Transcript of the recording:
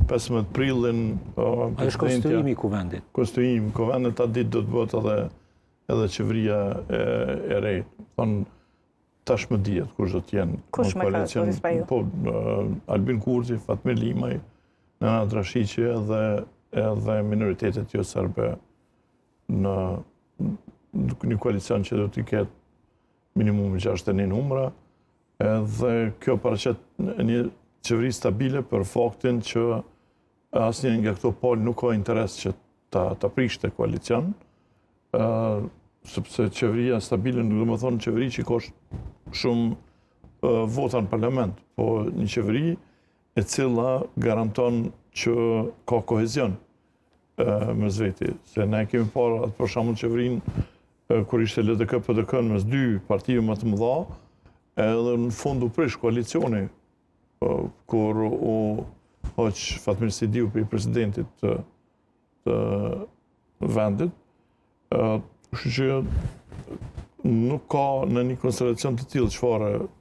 15 prillin Ai është konstituimi i kuvendit. Konstituimi i kuvendit, atë ditë do të bëhet edhe qeveria e re. Thonë, tashmë dihet kush do të jenë. Kush me kë, zoti Spahiu? Po, Albin Kurti, Fatmir Limaj, Nenad Rashiqi edhe minoritetet jo serbe në një koalicion që do t'i ketë minimum 61 numra, edhe kjo paraqet një qeveri stabile për faktin që asnjë nga këto palë nuk ka interes që ta prishte koalicion, sepse qeveria stabile nuk do me thonë qeveri që ka shumë vota në parlament, po një qeveri e cila garanton që ka kohezion mes veti. Se ne kemi parë atë për shembull qeverinë kur ishte LDK PDK në mes dy partive më të mëdha, edhe në fund u prish koalicioni kur u hoq Fatmir Sejdiu prej presidentit të vendit. Kështu që nuk ka në një konstelacion të tillë çfarë